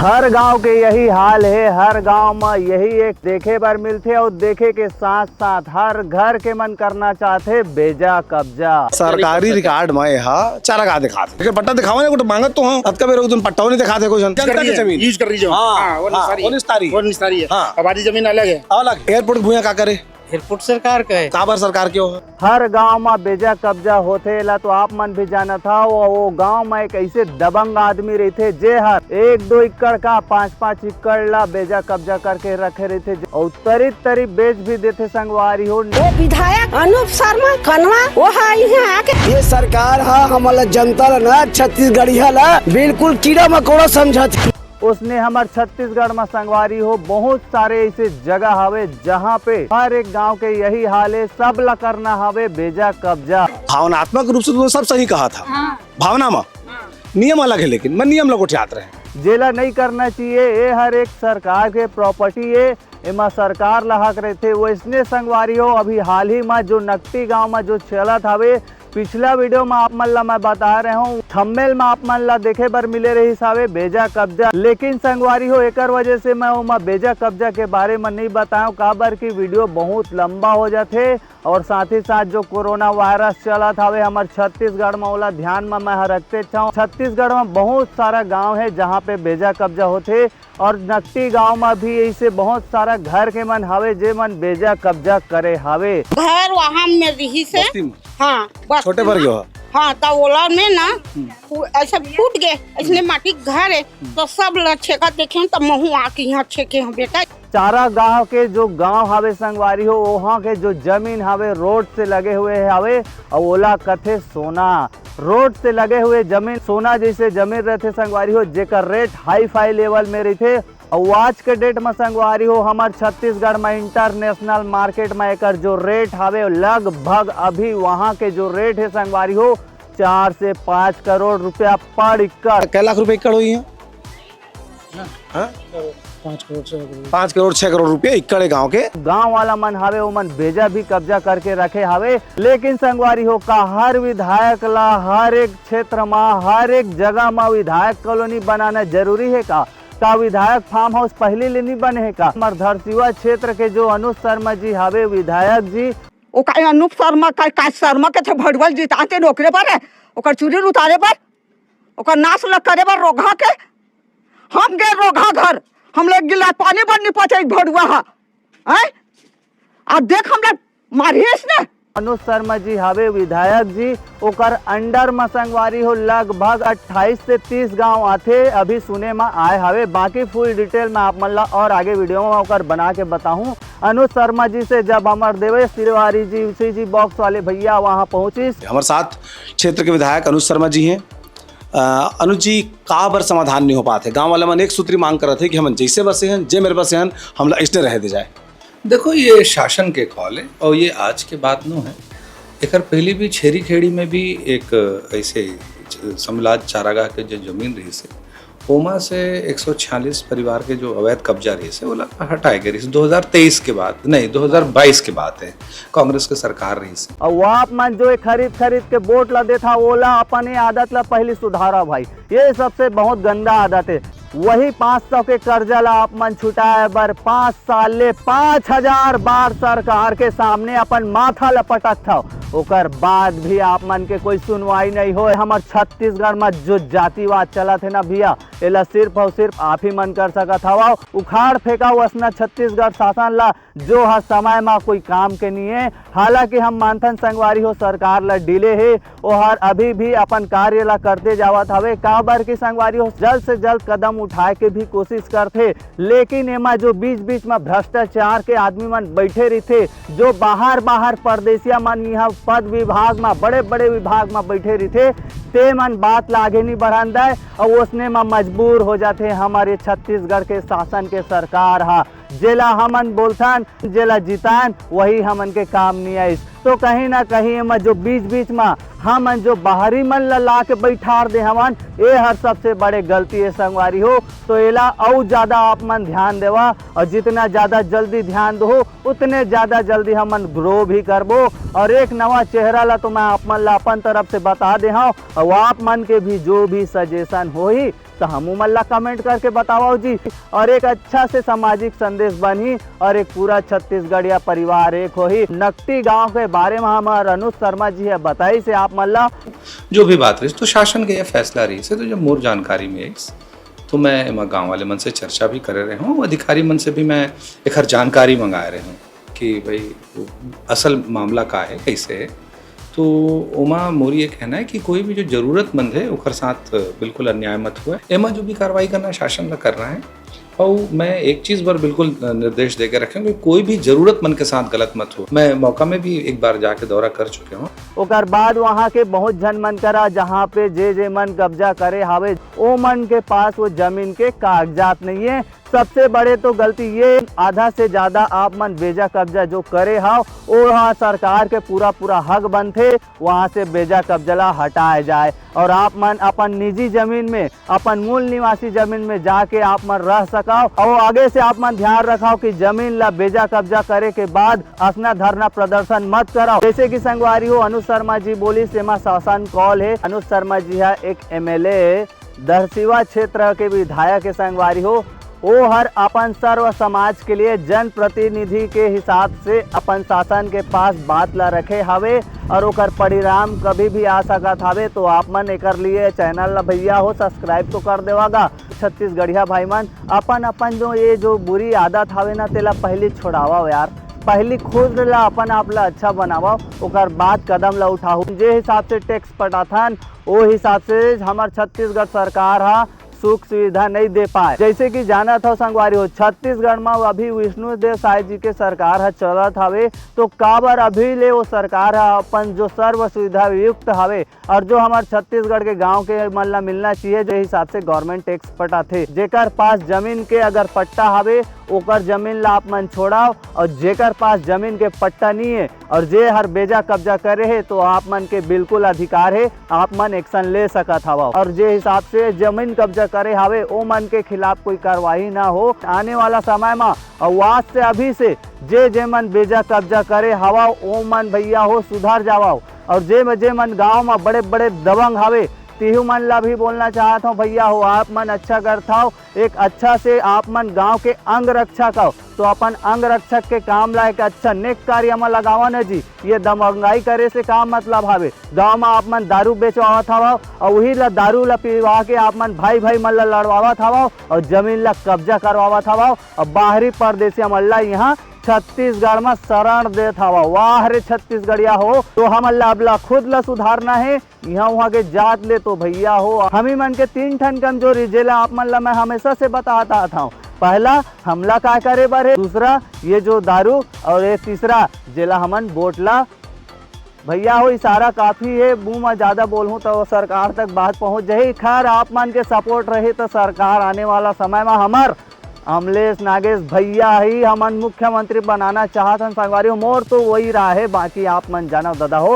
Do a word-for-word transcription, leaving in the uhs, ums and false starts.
हर गांव के यही हाल हे, हर गांव म यही एक देखे बर मिलथे अउ देखे के साथ साथ हर घर के मन करना चाहथे बेजा कब्जा। सरकारी रिकॉर्ड म एहा चारागाह दिखात हे। एकर पट्टा दिखावा ना, कुछ मांगत तो हूं। अतका बेर उदन पट्टा नहीं दिखात हे, कोई झन। यूज कर रही है, यूज कर रही है। हाँ, हाँ, वो हाँ, निस्तारी वो है। निस्तारी है। वो निस्तारी है। हाँ। आबादी जमीन अलग है। अलग। एयरपोर्ट के भुइयां का करे? एयरपोर्ट सरकार का है। काबर सरकार के हो? हर गांव म बेजा कब्जा होथे, एला तो आप मन भी जानत हव। वो गांव म एक ऐसे दबंग आदमी रहिथे, जे हर एक दो एकड़ का पाँच पाँच एकड़ ला बेजा कब्जा करके रखे रहिथे, अउ तरी तरी बेच भी देथे संगवारी हो। वो विधायक अनूप शर्मा कनवा, वो ह इहाँ आके ये सरकार ह हमन ला, जनता ला ना, छत्तीसगढ़िया ला बिल्कुल कीड़ा मकोड़ा समझत। उसने हमर छत्तीसगढ़ म संगवारी हो बहुत सारे ऐसे जगह हवे, जहाँ पे हर एक गांव के यही हाल हे, सब ला करना हवे बेजा कब्जा। भावनात्मक रूप से तो सब सही कहा था। हाँ। भावना म। हाँ। नियम अलग हे, लेकिन मैं नियम ला गोठियात रहें। जेला नहीं करना चाहिए, ये हर एक सरकार के प्रॉपर्टी हे, एमा सरकार ला हक रहिथे। वैसने संगवारी हो, अभी हाल ही म जो नकटी गांव म जो चलत हवे, पिछला वीडियो म आप मन ला मैं बताए रहे हूँ, थंबनेल म आप मन ला देखे बर मिले रहिस हवे बेजा कब्जा। लेकिन संगवारी हो, एकर वजह से मैं ओमा बेजा कब्जा के बारे म नहीं बताएंव, काबर कि वीडियो बहुत लंबा हो जाथे। और साथ ही साथ जो कोरोना वायरस चलत हवे हमर छत्तीसगढ़ म, ओला ध्यान म मैं ह रखते हूँ। छत्तीसगढ़ म बहुत सारा गांव हे, जहाँ पे बेजा कब्जा होथे। और नकटी गांव म भी ऐसे बहुत सारा घर के मन हवे, जे मन बेजा कब्जा करे हवे। घर वहां में रहिस हे। बस्ती में? हाँ, बस्ती छोटे भर में। गयो? हाँ, त ओला में ना, हम्म। फू-, ऐसे फूट गे, इसने हम्म। माटी के घर हे, हम्म। त सब ल छेका देखे, त महू आके यहाँ छेके हूँ बेटा। चारागाह के जो गांव हवे संगवारी हो, वहाँ के जो जमीन हवे रोड से लगे हुए हवे, अउ ओला कथे सोना। रोड से लगे हुए जमीन सोना जैसे जमीन रहथे संगवारी हो, जेकर रेट हाई फाई लेवल में रहिथे। अउ आज के डेट म संगवारी हो, हमर छत्तीसगढ़ म इंटरनेशनल मार्केट म एकर जो रेट हवे, लगभग अभी वहाँ के जो रेट हे संगवारी हो, चार से पाँच करोड़ रुपया पर एकड़। कै लाख रुपया एकड़ होही? हाँ? पाँच करोड़, छह करोड़। पाँच करोड़, छह करोड़ रुपया एकड़ हे गांव के। गांव वाला मन हवे, ओमन बेजा भी कब्जा करके रखे हवे। लेकिन संगवारी हो, का हर विधायक ला हर एक क्षेत्र म, हर एक जगह म विधायक कॉलोनी बनाना जरूरी हे का? का विधायक फार्म हाउस पहिली ले नी बने हे का? हमर धरसीवा क्षेत्र के जो अनुज शर्मा जी हवे विधायक जी, ओ का अनूप शर्मा का, का शर्मा के थे भड़ुआ ल जिताते ओकरे बर हे, ओकर चुरी ल उतारे बर, ओकर नाश ल करे बर रोगहा के। हम गे रोगहा घर, हम लोग गिलास पानी बर नी पहुंचे भड़ुआ हा, हैं? आ देख हम लोग मारिस ने। अनुज शर्मा जी हवे विधायक जी, ओकर अंडर म संगवारी हो लगभग अट्ठाईस से तीस गांव आथे, अभी सुने म आए हवे। बाकी फुल डिटेल मैं आप मन ला और आगे वीडियो म ओकर बना के बताहूं। अनुज शर्मा जी से जब हमर देवेश तिवारी जी, सीजी बॉक्स वाले भैया वहां पहुंचिस। हमर साथ क्षेत्र के विधायक अनुज शर्मा जी हैं। अ, अनुज जी, का बर समाधान नहीं हो पात हे? गांव वाले मन एक सूत्री मांग करत हे कि हमन जैसे बसे हन, जे मेर बसे हन, हमला अइसने रहे दे जाए। देखो, ये शासन के कॉल हे अउ ये आज के बात नो हे। एकर पहिली भी छेरी खेड़ी में भी एक ऐसे च-, समलात चारागाह के जो जमीन रहिस हे, ओमा से एक सौ छियालीस परिवार के जो अवैध कब्जा रहिस हे, ओला हटाए गे रहिस दो हज़ार तेईस के बाद, नहीं, दो हज़ार बाईस के बात हे, कांग्रेस के सरकार रहिस हे। अउ आप मन जो ये खरीद खरीद के वोट ला देथा, ओला अपन ये आदत ला पहिली सुधारा भाई, ये सबसे बहुत गंदा आदत हे। वही पाँच सौ के कर्जा ला आप मन छुटाए बर पाँच साल ले पाँच हजार बार सरकार के सामने अपन माथा ल पटकथव, ओकर बाद भी आप मन के कोई सुनवाई नहीं होय। हमर छत्तीसगढ़ म जो जातिवाद चलत हे ना भैया, एला सिर्फ अउ सिर्फ आप ही मन कर सकत हवव। उखाड़ फेंकव असना छत्तीसगढ़ शासन ला, जो ह समय म कोई काम के नहीं हे। हालांकि हम मानथन संगवारी हो, सरकार ल डिले हे, ओहर अभी भी अपन कार्य ला करते जावत हवे, काबर कि संगवारी हो जल्द से जल्द कदम उठाए के भी कोशिश करथे, लेकिन एमा जो बीच-बीच म भ्रष्टाचार के आदमी मन बैठे रहिथे, जो बाहर-बाहर परदेसिया मन इहाँ पद विभाग म, बड़े-बड़े विभाग म बैठे रहिथे, ते मन बात ला आगे नी बढ़न दय अउ ओसने म मजबूर हो जाथे हमर ये छत्तीसगढ़ के शासन के सरकार ह। जेला हमन बोलथन, जेला जितान, वही हमन के काम नहीं आइस। तो कहीं ना कहीं एमा जो बीच बीच में हमन जो बाहरी मन ला ला के बैठार दे हवन, ये हर सबसे बड़े गलती है संगवारी हो। तो एला अउ ज्यादा आप मन ध्यान देवा, और जितना ज्यादा जल्दी ध्यान दो, उतने ज्यादा जल्दी हमन ग्रो भी करबो और एक नवा चेहरा ला तो मैं आप मन ला अपन तरफ से बता दे हव। और आप मन के भी जो भी सजेशन होही तो हमू मन ला कमेंट करके बतावव जी। और एक अच्छा से सामाजिक संदेश बनही और एक पूरा छत्तीसगढ़िया परिवार एक होही। नकटी गांव के बारे में हमार अनुज शर्मा जी ह बताइस हे आप मन ला। जो भी बात रही तो शासन के ये फैसला रही से तो जब मोर जानकारी में आइस तो मैं एमा गांव वाले मन से चर्चा भी करे रहे हूँ, अधिकारी मन से भी मैं एखर जानकारी मंगाए रहे हूँ कि भाई असल मामला का है, कैसे है। तो ओमा मोर ये कहना है कि कोई भी जो जरूरतमंद है ओकर साथ बिल्कुल अन्याय मत हुए। एमा जो भी कार्रवाई करना शासन ला करना है। और मैं एक चीज पर बिल्कुल निर्देश देके रखे हूँ कि कोई भी जरूरतमंद के साथ गलत मत हो। मैं मौका में भी एक बार जाके दौरा कर चुके हूँ। ओकर बाद वहाँ के बहुत झन मन करा, जहाँ पे जे जे मन कब्जा करे हावे, ओ मन के पास वो जमीन के कागजात नहीं है। सबसे बड़े तो गलती ये, आधा से ज्यादा आप मन बेजा कब्जा जो करे हाव, ओ हा सरकार के पूरा पूरा हक बनथे। वहाँ से बेजा कब्जा ला हटाए जाए और आप मन अपन निजी जमीन में, अपन मूल निवासी जमीन में जाके आप मन रह सकाव। और आगे से आप मन ध्यान रखाव कि जमीन ला बेजा कब्जा करे के बाद असना धरना प्रदर्शन मत कराव। जैसे कि संगवारी हो, अनुज शर्मा जी बोलिस, एमा शासन कॉल है। अनुज शर्मा जी है एक एमएलए, दरसिवा क्षेत्र के विधायक के संगवारी हो, ओ हर अपन सर्व समाज के लिए जनप्रतिनिधि के हिसाब से अपन शासन के पास बात ला रखे हवे और ओकर परिणाम कभी भी आ सकत हवे। तो आप मन एकर लिए चैनल ला भैया हो सब्सक्राइब तो कर देवागा। छत्तीसगढ़िया भाई मन अपन अपन जो ये जो बुरी आदत हवे ना, तेला पहली छोड़ावा यार, पहली खुद ला अपन आप ला अच्छा बनावा, ओकर बाद कदम ला उठाहू। जे हिसाब से टैक्स पटाथन, ओ हिसाब से हमर छत्तीसगढ़ सरकार हा सुख सुविधा नहीं दे पाए। जैसे कि जानत हो संगवारी हो, छत्तीसगढ़ में अभी विष्णु देव साय जी के सरकार ह चलत हवे, तो काबर अभी ले वो सरकार ह अपन जो सर्व सुविधा युक्त हवे और जो हमार छत्तीसगढ़ के गांव के मन ला मिलना चाहिए, जो हिसाब से गवर्नमेंट टैक्स पटाथे, जेकर पास जमीन के अगर पट्टा हवे, ओकर जमीन ला आप मन छोड़ाव, और जेकर पास जमीन के पट्टा नहीं है और जे हर बेजा कब्जा करे है, तो आप मन के बिल्कुल अधिकार है, आप मन एक्शन ले सकत हवव। और जे हिसाब से जमीन कब्जा करे हवे, ओ मन के खिलाफ कोई कार्रवाई ना हो। आने वाला समय में और आज से, अभी से जे जे मन बेजा कब्जा करे हवव, ओ मन भैया हो सुधर जावव। और जे जे मन गांव में बड़े बड़े दबंग हवे, तिहू मन ला भी बोलना चाहत हूँ भैया हो, आप मन अच्छा करथव, एक अच्छा से आप मन गांव के अंग रक्षक हव, तो अपन अंग रक्षक के काम ला एक अच्छा नेक कार्य में लगावा न जी। ये दबंगाई करे से का मतलब हवे? गांव में आप मन दारू बेचवावत हवव और वही ला, दारू ला पीवा के आप मन भाई भाई मन ला लड़वावत हवव और जमीन ला कब्जा करवावत हवव और बाहरी परदेसिया मन ला यहाँ छत्तीसगढ़ में शरण देत हवव। वाह रे छत्तीसगढ़िया हो, तो हमन ला अब ला खुद ला सुधारना है। इहाँ उहाँ के जात ले तो भैया हो, हमी मन के तीन ठन कमजोरी, जेला आप मन ला मैं हमेशा से बतात आत हूँ। पहला, हमला का करे बर है, दूसरा ये जो दारू, और ये तीसरा जेला हमन वोट ला। भैया हो, इशारा काफी है, मुंह में ज्यादा बोलहूँ तो सरकार तक बात पहुंच जाही। खैर, आप मन के सपोर्ट रही तो सरकार आने वाला समय में हमर अमलेश नागेश भैया ही हमन मुख्यमंत्री बनाना चाहत हन संगवारी हो। मोर तो वही राय है, बाकी आप मन जानव दादा हो।